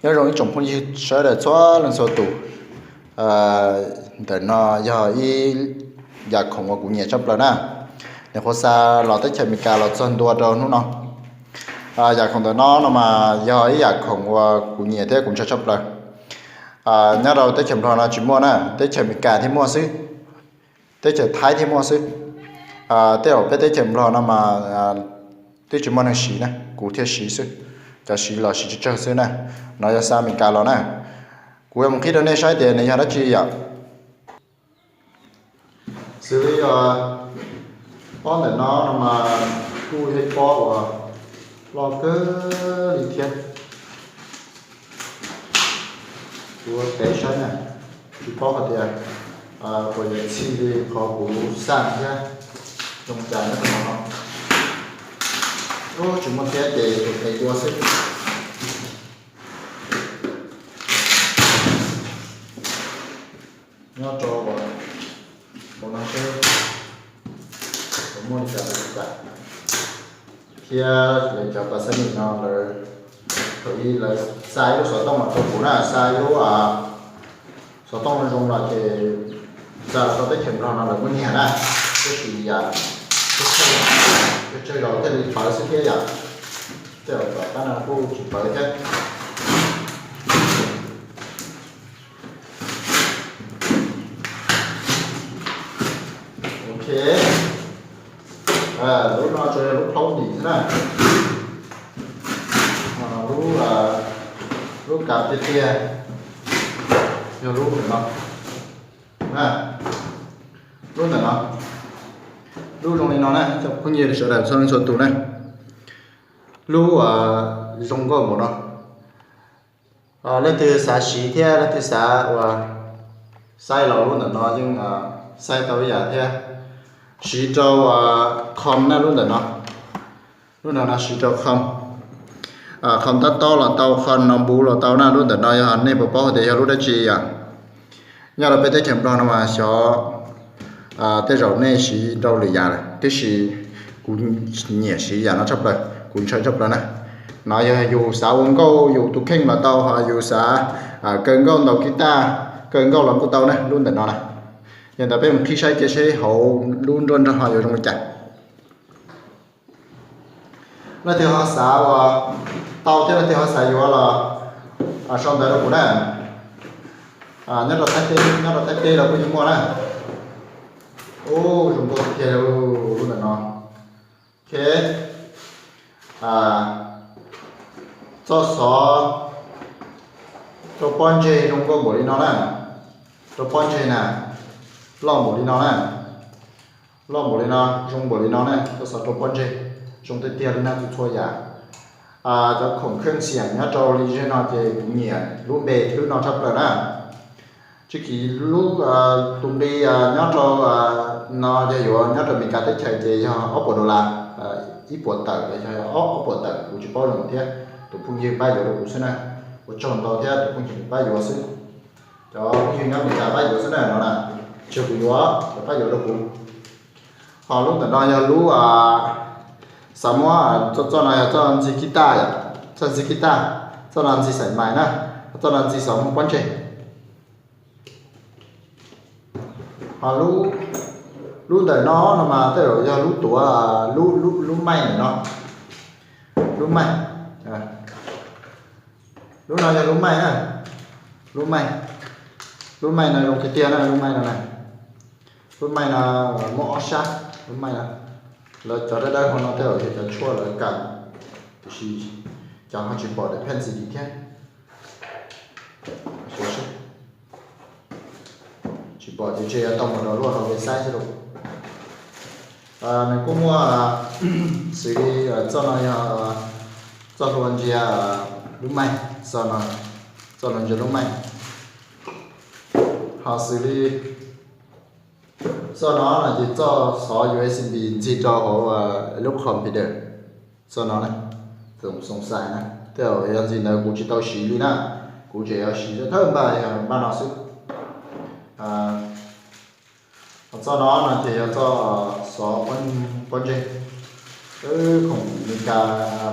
Nyob zoo ib tsoom phooj ywg sawv daws txhua leej txhua tus. Ntawm no yog ib yam khoom uas kuv nyiam tshaj plaws na. Nws qhuav xa los teb chaws Amelikas los txog ntua rau hnub no. Yam khoom ntawm no no mas yog ib yam khoom uas kuv nyiam thiab kuv ntshaw tshaj plaws. Nyob rau teb chaws Nplog no tsis muaj na, teb chaws Amelikas thiaj muaj xwb, teb chaws Thaib thiaj muaj xwb. Tej zaum peb teb chaws Nplog no mas twb tsis muaj neeg siv na, kuv thiaj siv xwb. Cov siv los siv tsawg tsawg xwb na. No yog xa Amelikas los na. Kuv yuav mus qhib rau nej saib tias nws yog dab tsi yom. Xws li pob ntawm no no mas kuj yog ib pob uas loj kawg li thiab. Kuv ua kev saib na, tsis paub hais tias puas yuav txhij li qhov kuv xa thiab. Zoo cas nyob rau no, tsis muaj thiab ces tus qe dua xwb. Nyob rau hauv no seb puas muaj li cas li cas. Thiab lawv cov pas xab nis no lawv, thaum ub lawv xa ib lub xov tooj los rau kuv na, xa ib lub xov tooj zoo los ces xa los rau teb chaws Nplog no lawv muab nyiag na. Tab sis yam tsawg zaus thiaj li pawv xwb thiab yom. Tej zaum tom qab no kuj tsis pawv thiab. Ok, lub no tsuas yog lub plaub ntim xwb na. Lub, lub kav tiag tiag yog lub ntawm no. Lub ntawm no, lub zoo li no na, cov phooj ywg sawv daws txhua leej txhua tus na. Lub zoo nkauj npaum no. Leej twg xav siv thiab leej twg xav ua, xaib los lub ntawm no yeej xaib tau ib yam thiab. Siv rau com na lub ntawm no. Lub ntawm no siv rau com, com tab tob los tau, com no npuv los tau na. Lub ntawm no yog nej puas paub hais tias yog lub dab tsi yom? Nyob rau peb teb chaws Nplog no mas xyov tej zaum nej siv rau lwm yam lawm, tiam sis kuv nyiam siv yam no tshaj plaws, kuv ntshaw tshaj plaws na. No yog yus xav ua nkauj yus tus kheej los tau, ho yus xav kaw nkauj ntaus kib taj, kaw nkauj los kuj tau na, lub ntawm no na. Yog ntawd peb mus qhib saib cia seb hauv lub nruab nrog ho yuav zoo li cas. Leej twg ho xav ua tau thiab leej twg ho xav yuav los sau ntawv rau kuv na. Nyob rau Thaib teb, nyob rau Thaib teb los kuj yeej muaj na. Ub, zoo nkauj tiag tiag lub ntawm no. Ok, txoj xov rau pob ntseg zoo nkauj npaum li no na. Rau pob ntseg na, loj npaum li no na. Loj npaum li no, zoo npaum li no na, txoj xov rau pob ntseg, zoo tiag tiag li na txhua txhua yam. Cov khoom kheej xiam nyob rau li zej no ces kuv nyiam lub npe thwb no tshaj plaws na. Tsis kiv lub, tus nqi nyob rau no yog yuav nyob rau Amelikas teb chaws ces yog ob puas dollar, ib puas tawm los yog ob puas tawm kuv tsis paub zoo thiab, tus phooj ywg pab yuav rau kuv xwb na. Ua tsaug ntau thiab tus phooj ywg pab yuav xwb. Cov phooj ywg nyob Amelikas pab yuav xwb na no na, tsis yog kuv yuav, lawv pab yuav rau kuv. Ho lub ntawm no yog lub, xav muab, txoj no yog txoj ntxig kib taj yom, txoj ntxig kib taj, txoj no ntxig xaim mais na, txoj no ntxig xov muag pob ntseg. Ho lub ntawm no no mas tej zaum yog lub tuav, lub, lub maij ntawm no, lub maij, lub no yog lub maij na, lub maij, lub maij no zoo tiag tiag na, lub maij no na. Lub maij no muaj ob sab, lub maij no, lawv cov dawb dawb hauv no tej zaum yog cov tshuaj lawv kam, tiam sis cov ho tsis pom daim phej ntxiv thiab. Tsis pom ces ntshe yuav tau mus rau luaj rau kev xaib xwb lauj. Nws kuj muaj xws li txoj no yog txoj hlua ntsia lub maij, txoj hlua ntsia lub maij. Ho xws li txoj no no ces txoj xov U S B ntxig rau hauv lub computer. Txoj no na, xoom xais na, tej zaum yog ntxig ntawd kuv tsis tau siv li na, kuv tseem yuav siv thawj npaj yog npaj no xwb. Ho txoj no no ces yog txoj xov pob ntseg, khoom Meskas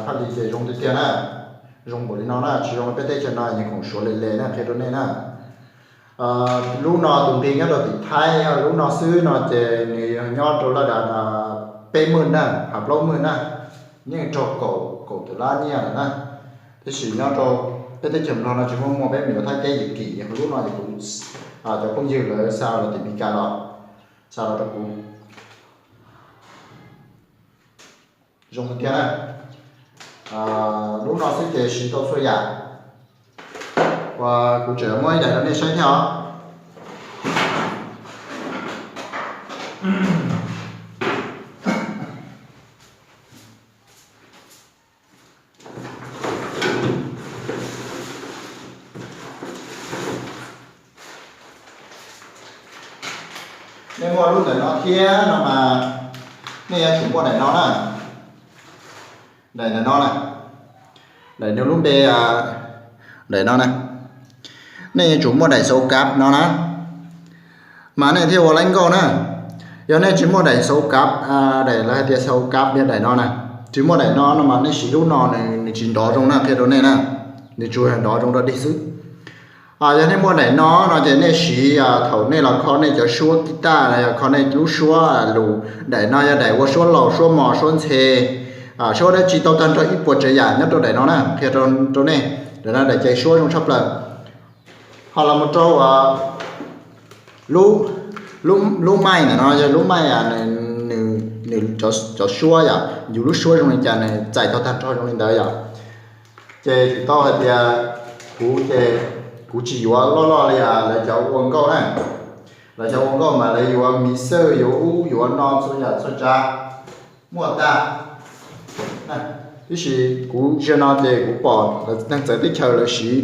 phaj li ces zoo tiag tiag na. Zoo npaum li no na, tsis zoo peb teb chaws no nws khoom suav le le na, qhia rau nej na. Lub no tus nqi nyob rau tim Thaib, lub no xwb no ces nws yog nyob rau laj dab peb maj na, ha plaub maj na, yeej raug kaum, kaum tawm lab nyiaj lawm na. Tab sis nyob rau peb teb chaws Nplog no tsis muaj muag, peb mus yuav Thaib teb yim kim, yog lub no yog kuv cov phooj ywg lawv xa los tim Meskas los, xa los rau kuv. Zoo tiag na. Lub no xwb ces siv tau txhua yam. Uas kuv tseem muab ib daim rau nej saib thiab os. Nej muaj lub ntawm no thiab no mas nej yuav tsum muaj daim no na. Daim ntawm no na, daim nws lub npe, daim no na, nej yuav tsum muaj daim xauv kav no na, mas nej thiaj ua laib nkauj na. Yog nej tsis muaj daim xauv kav, daim lawv hais tias xauv kav yog daim no na, tsis muaj daim no no mas nej siv lub no nws tsis nrov zoo na, qhia rau nej na, nws tsuas nrov zoo rau deg xwb. Yog nej muaj daim no no ces nej siv thaum nej los kho nej cov suab kib taj, yog kho nej lub suab lus, daim no yog daim ua suab laus, suab mos, suab ntxhe, suab dab tsi tau tag nrho ib puas tsav yam nyob rau daim no na, qhia rau nej. Daim no daim cai suab zoo tshaj plaws. Ho los mus rau lub maij ntawm no, yog lub maij, nws cov suab yom, yus lub suab zoo li cas nws txais tau tag nrho zoo li ntawd yom. Ces tsis tau hais tias kuv ces kuv tsis yuav loj loj li lawv cov ua nkauj na. Lawv cov ua nkauj mas lawv yuav mixer, yuav ub yuav no txhua yam txhua tsav, muaj tag. Tiam sis kuv ziag no ces kuv pom lawv neeg txawv teb chaws lawv siv,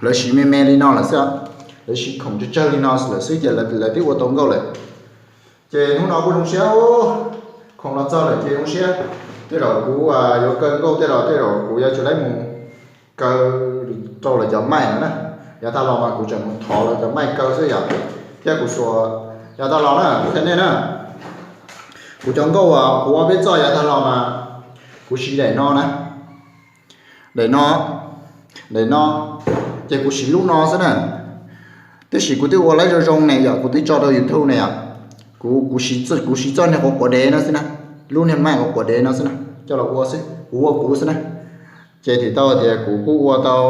lawv siv me me li no lawm xwb, lawv siv khoom tsawg tsawg li no lawm xwb ces lawv twb ua tau nkauj lawm. Ces hnub no kuj zoo siab, khoom los txog lawm ces zoo siab. Tej zaum kuv yuav kaw nkauj tej los tej zaum kuv yuav tsum laib mus kaw rau lawv cov maij no na. Yav tag los mas kuv tseem mus thov lawv cov maij kaw xwb yom, thiab kuv xuas. Yav tag los na kuv qhia nej na, kuv cov nkauj uas kuv ua peb txoj yav tag los mas kuv siv daim no na, daim no, daim no, ces kuv siv lub no xwb na. Tiam sis kuv twb ua laib zoo zoo ne yom, kuv twb tso rau YouTube ne yom. Kuv, kuv siv txoj niag quav quav dev no xwb na, lub niag maij quav quav dev no xwb na, coj los ua xwb, kuv ua kuv xwb na. Ces thiaj tau hais tias kuv kuj ua tau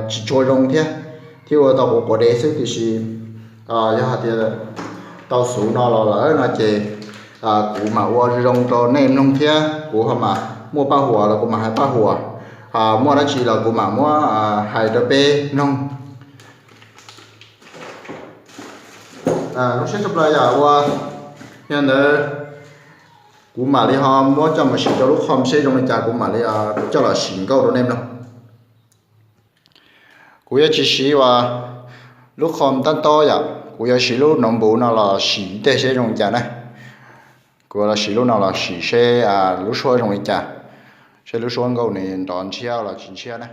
tsis tshua zoo thiab, thiab ua tau quav quav dev xwb. Tiam sis yog hais tias tau xuv no los lawm no ces kuv mam ua zoo rau nej mloog thiab kuv ho mam muaj paj huam los kuv mam hais paj huam, muaj dab tsi los kuv mam muab hais rau peb mloog. Zoo siab tshaj plaws yom. Ua, yog ntawd kuv mam li ho muab coj mus siv rau lub qhov seb zoo li cas kuv mam li coj los sim nkauj rau nej mloog. Kuv yuav tsis siv uas lub qhov tab tob yom, kuv yuav siv lub nov npuv no los sim tej seb zoo li cas na. Kuv los siv lub no los sim seb lub suab zoo li cas, seb lub suab nkauj nws nrov ntshiab los tsis ntshiab na.